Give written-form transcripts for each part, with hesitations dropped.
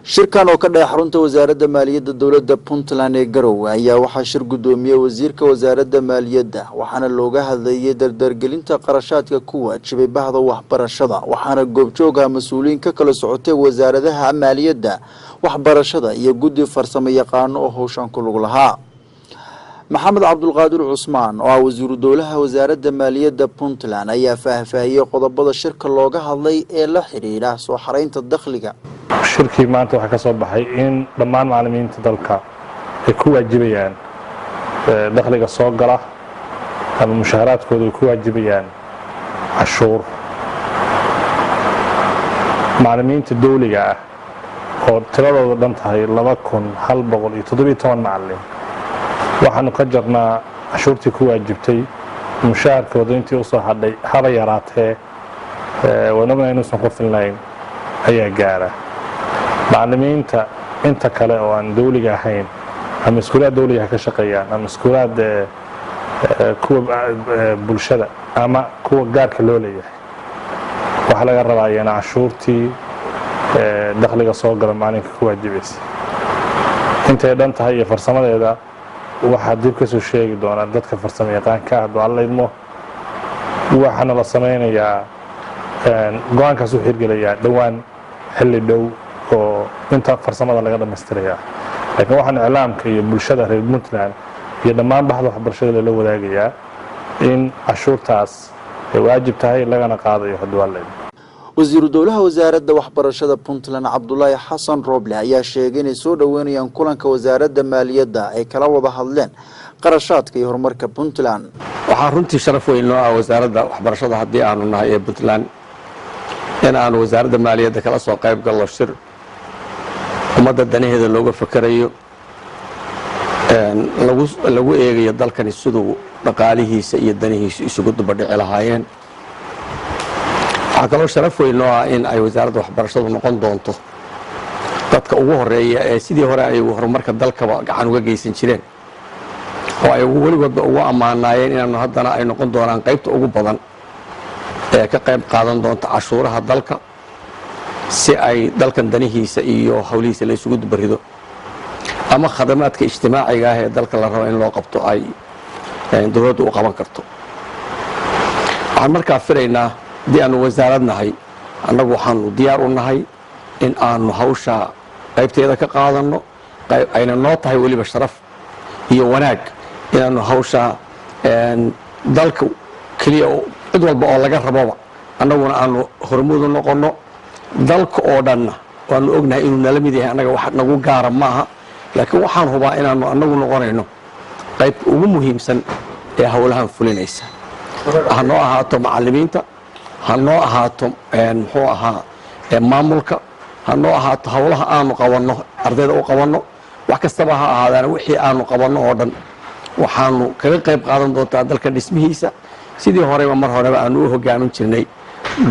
Shirkan oo ka dhacay xarunta wasaaradda maaliyadda dowladda Puntland ee Garowe ayaa waxaa shir guddoomiyey wasiirka wasaaradda maaliyadda, waxaana looga hadlayay dardargelinta qarashaadka ku waajibay bahda waxbarashada, waxaana goobjooga mas-uuliyiin ka kala socotay wasaaradaha maaliyadda, waxbarashada iyo guddi farsamo yaqaano oo howshan ku lug lahaa. Maxamed Cabdulqaadir Cusmaan oo ah wasiiru dowlaha wasaaradda maaliyadda Puntland ayaa faahfaahiyey qodobada shirka looga hadlay ee la xidhiidha soo xaraynta dakhliga. Shirkii maanta waxaa ka soo baxay in dhammaan macallimiinta dalka ay ku waajibayaan dakhliga soo gala ama mushaaharaadkooda ay ku waajibayaan cashuur. Macallimiinta dawliga ah oo tiradooda dhan tahay 2117 macallin, waxaanu ka jarnaa cashuurtii ku waajibtay mushaharkooda intii usoo hadhay, haba yaraatee waan ognahay inuusan ku filnayn ayaa gaara. Macallimiinta inta kale oo aan dawliga ahayn, ama iskuulaad dawliga ha ka shaqeeyaan ama iskuulaad kuwa bulshada ama kuwa gaarka loo leeyahay, waxaa laga rabaa iyana cashuurtii dakhliga soo gala macalinka ku waajibaysa. Intay dhan tahay iyo farsamadeeda waxaa dib kasoo sheegi doonaa dadka farsamo yaqaanka ah hadduu Alla idmo. Waxaana la sameynayaa go-aankaas uu hirgelayaa dhowaan, xilli dhow oo inta farsamada laga dhammaystirayaa, laakiin waxaan iclaamka iyo bulshada reer Puntland iyo dhammaan bahda waxbarashada lala wadaagayaa in cashuurtaas ay waajib tahay lagana qaadayo hadduu Alla idmo. Wasiiru dowlaha wasaaradda waxbarashada Puntland Cabdulaahi Xasan Roble ayaa sheegay inay soo dhoweynayaan kulanka wasaaradda maaliyadda ay kala wada hadleen qarashaadka iyo horumarka Puntland. Waxaa runtii sharaf weyn noo ah wasaaradda waxbarashada haddii aanu nahay ee Puntland in aanu wasaaradda maaliyadda kala soo qayb gallo shir ummadda danaheeda looga fakerayo, lagu eegayo dalkani siduu dhaqaalihiisa iyo danihiisu isugu dubadhici lahaayeen. Waxaa kaloo sharaf weyn noo ah in ay wasaaradda waxbarashadu noqon doonto dadka ugu horeeya ee sidii hore ay horumarka dalkaba gacan uga geysan jireen oo ay weligoodba ugu ammaanaayeen, inaanu haddana ay noqon doonaan qaybta ugu badan ee ka qayb qaadan doonta cashuuraha dalka si ay dalkan danihiisa iyo howlihiisa la isugu dubarido ama khadamaadka ijtimaaciga ah ee dalka la rabo in loo qabto ay dowladdu u qaban karto. Waxaan markaa filaynaa haddii aanu wasaarad nahay, annagu waxaanu diyaar u nahay in aanu hawsha qaybteeda ka qaadanno, ayna noo tahay weliba sharaf iyo wanaag inaanu hawsha dalka keliya cid walba oo laga raboba annaguna aanu hormuud u noqonno. Dalka oo dhanna waanu ognahay inuu nala mid yahay, annaga wax nagu gaara maaha, laakiin waxaan hubaa inaanu annagu noqonayno qaybta ugu muhiimsan ee howlahan fulinaysa, ha noo ahaato macallimiinta, ha noo ahaato muxuu ahaa maamulka, ha noo ahaato howlaha aanu qabanno ardayda u qabanno, wax kastaba ha ahaadaana wixii aanu qabanno oo dhan waxaanu kaga qayb qaadan doontaa dalka dhismihiisa sidii horeba mar horeba aanu u hogaamin jirnay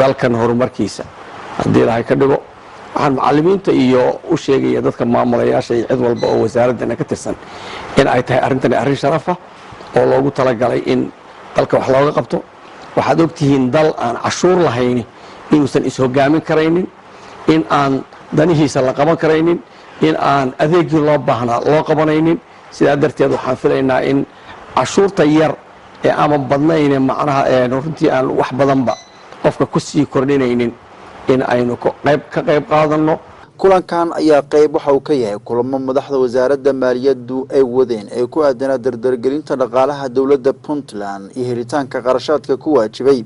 dalkan horumarkiisa haddii Ilaahay ka dhigo. Waxaan macallimiinta iyo u sheegaya dadka maamulayaasha iyo cid walba oo wasaaraddana ka tirsan in ay tahay arrintani arrin sharafa oo loogu talagalay in dalka wax looga qabto. Waxaad ogtihiin dal aan cashuur lahayni inuusan is-hogaamin karaynin, in aan danihiisa la qaban karaynin, in aan adeegii loo baahnaa loo qabanaynin. Sidaa darteed waxaan filaynaa in cashuurta yar ee ama badnayne macnaha runtii aan wax badanba qofka ku sii kordhinaynin in aynu ka qayb qaadanno. Kulankan ayaa qayb waxa uu ka yahay kulamo madaxda wasaaradda maaliyaddu ay wadeen ee ku aadanaa dardargelinta dhaqaalaha dowladda Puntland iyo helitaanka qarashaadka ku waajibay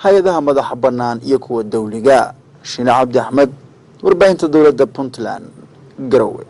hay-adaha madaxa bannaan iyo kuwa dowliga. Shiine Cabdi Axmed, warbaahinta dowladda Puntland, Garowe.